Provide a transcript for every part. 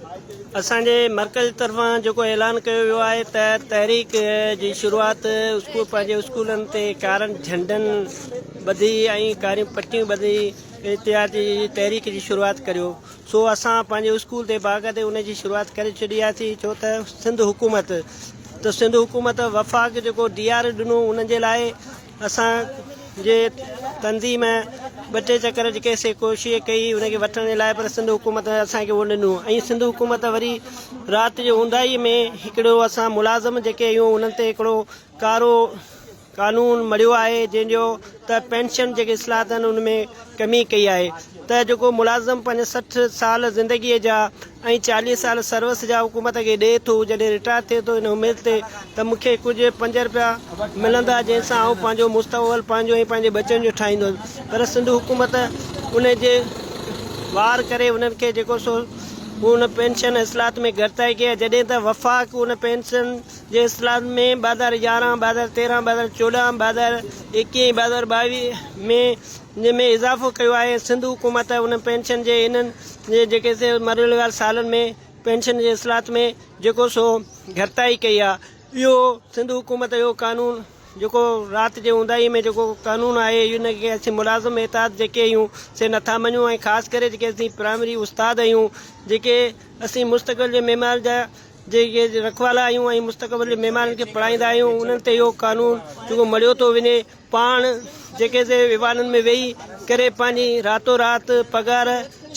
اسان جي مرڪز طرفان جيڪو اعلان ڪيو ويو آهي ته تحريڪ جي شروعات اسڪول پنهنجي اسڪولن تي ڪارن جهنڊن ٻڌي ۽ ڪاريون پٽيون ٻڌي احتجاج جي تحريڪ جي شروعات ڪريو سو اسان پنهنجي اسڪول تي باقاعدي ان جي شروعات ڪري ڇڏي آهي ڇو ته سنڌ حڪومت ته سنڌ حڪومت وفاق جيڪو ڊي آر ڏنو ان جي لاء اسان جي تنظيم ٻه ٽي چڪر جيڪي سي ڪوشش ڪئي ان کي وٺڻ جي لاء پر سنڌ حڪومت اسان کي اهو ڏنو ۽ سنڌ حڪومت وري رات جي اونداهي ۾ هڪڙو اسان ملازم جيڪي آهيون انهن تي هڪڙو ڪارو قانون مڙهيو آهي جنهن جو ته پينشن جيڪي اصلاحات آهن ان ۾ ڪمي ڪئي آهي ته جيڪو ملازم پنهنجا 60 سال زندگي جا ۽ 40 سال سروس جا حڪومت کي ڏئي ٿو جڏهن رٽائر ٿئي ٿو ان اميد تي ته مون کي ڪجهه پنج رپيا ملندا جنهن سان آئون پنهنجو مستقبل پنهنجو ۽ پنهنجي ٻچن جو ٺاهيندس پر سنڌ حڪومت ان جي وار ڪري انهن کي جيڪو سو ان پينشن اصلاحات ۾ گهٽتائي ڪئي آهي جڏهن ته وفاق ان پينشن جي اصلاحات ۾ 2011، 2013، 2014، 2021 ۽ 2022 ۾ جنهن ۾ اضافو ڪيو آهي ۽ سنڌ حڪومت ان پينشن جي انهن جي جيڪي سي مرحليوار سالن ۾ پينشن جي اصلاحات ۾ جيڪو سو گهٽتائي ڪئي آهي اهو سنڌ حڪومت جو قانون جيڪو رات جي اونداهي ۾ جيڪو قانون آهي ان کي اسين ملازم احتياط جيڪي آهيون سي نٿا مڃون ۽ خاص ڪري جيڪي اسين پرائمري استاد آهيون جيڪي اسين مستقبل جي معمار جا جيڪي رکوالا آهيون ۽ مستقبل جي معمارن کي پڙهائيندا آهيون انهن تي اهو قانون جيڪو مڙهيو ٿو وڃي پاڻ جيڪي سي ايوانن ۾ ويهي ڪري پنهنجي راتو رات پگهار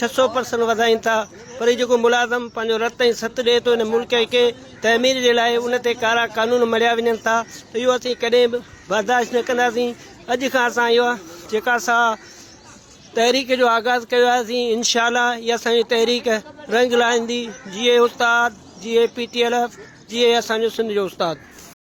600 پرسنٽ وڌائين ٿا پر هي جيڪو ملازم پنهنجو رت ۽ ست ڏئي ٿو هن ملڪ کي تعمير جي لاء ان تي ڪارا قانون مڙهيا وڃن ٿا ته اهو اسين ڪڏهن به برداشت نه ڪنداسين اڄ کان اسان اهو جيڪا سا تحريڪ جو آغاز ڪيو آهي اسين انشاء الله هي اسان جي تحريڪ رنگ لائيندي جيئي استاد جيئي پي ٽي ايل ايف جيئي اسان جو سنڌ جو استاد.